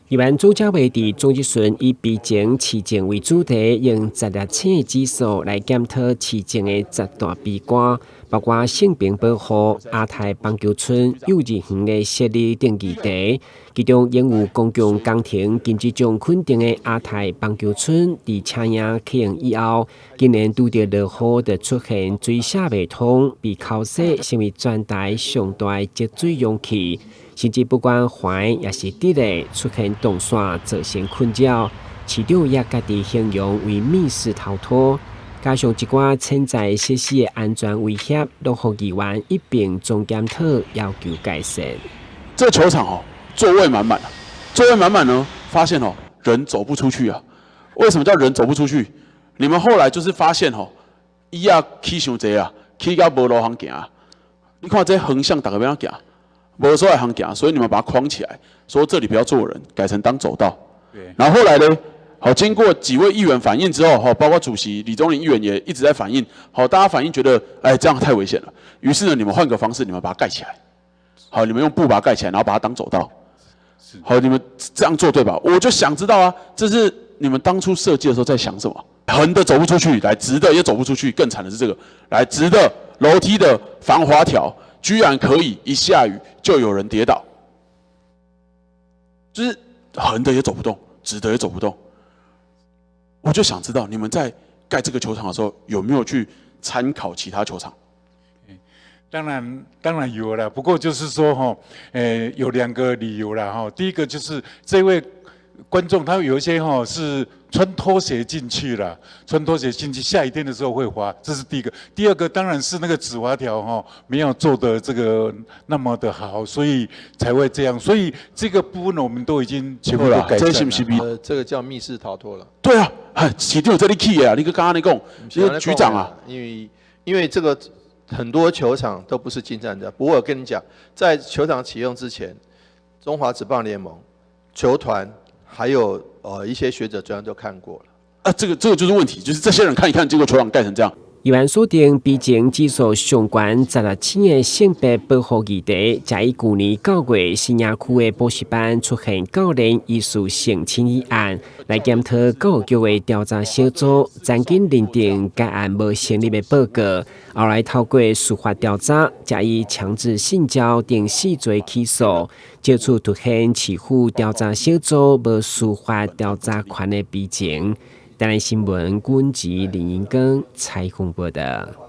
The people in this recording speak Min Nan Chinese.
議員朱家維佇總質詢以悲情市政為主題，用十粒星指數來檢討市政的十大悲歌，包括性平保護、亞太棒球村、幼稚園的設立等議題。其中，擁有公共工程金質獎肯定的亞太棒球村，佇車營啟用以後，今年拄著落雨就出現水泄袂通，被溝洗成為全台上大的積水容器。甚至不管橫抑是直的出現動線，造成困擾。市長也家己形容為密室逃脫，加上一寡潛在設施的安全威脅，攏予議員一併總檢討，要求改善。這個球場哦，座位滿滿，座位滿滿呢，發現哦，人走不出去啊。為什麼叫人走不出去？你們後來就是發現哦，椅仔起傷濟啊，起到無路通行。你看這橫向逐家欲按怎行？無所在通行，所以你們把它框起來，說這裡不要坐人，改成當走道。然後後來呢，好，經過幾位議員反映之後，哈，包括主席李宗霖議員也一直在反映，好，大家反映覺得，哎，這樣太危險了。於是呢，你們換個方式，你們把它蓋起來，好，你們用布把它蓋起來，然後把它當走道。好，你們這樣做對吧？我就想知道啊，這是你們當初設計的時候在想什麼？橫的走不出去，來直的也走不出去，更慘的是這個，來直的樓梯的防滑條。居然可以一下雨就有人跌倒，就是橫的也走不動，直的也走不動。我就想知道你們在蓋這個球場的時候有沒有去參考其他球場？當然，當然有了。不過就是說，哈，有兩個理由了，哈。第一個就是這位觀眾他有一些哈是穿拖鞋進去了，穿拖鞋進去，下雨天的時候會滑，這是第一個。第二個當然是那個止滑條哈沒有做的這個那麼的好，所以才會這樣。所以這個部分我們都已經全部都改善了。這個叫密室逃脫了。對啊，市長這裡起的啊，你閣敢按呢講，你局長啊。因為這個很多球場都不是進站的。不過我跟你講，在球場啟用之前，中華職棒聯盟球團還有一些學者專家都看過了。啊，這個就是問題，就是這些人看一看，結果球場蓋成這樣。議員鎖定悲情指數上懸十六星的性別保護議題，才以舊年9月新營區的補習班出現教練疑似性侵一案，來檢討教育局的調查小組，曾經認定該案無成立的報告，後來透過司法調查，才以強制性交等四罪起訴，藉此凸顯市府調查小組無司法調查權的悲情。台南新聞，軍籍林英庚採訪報道。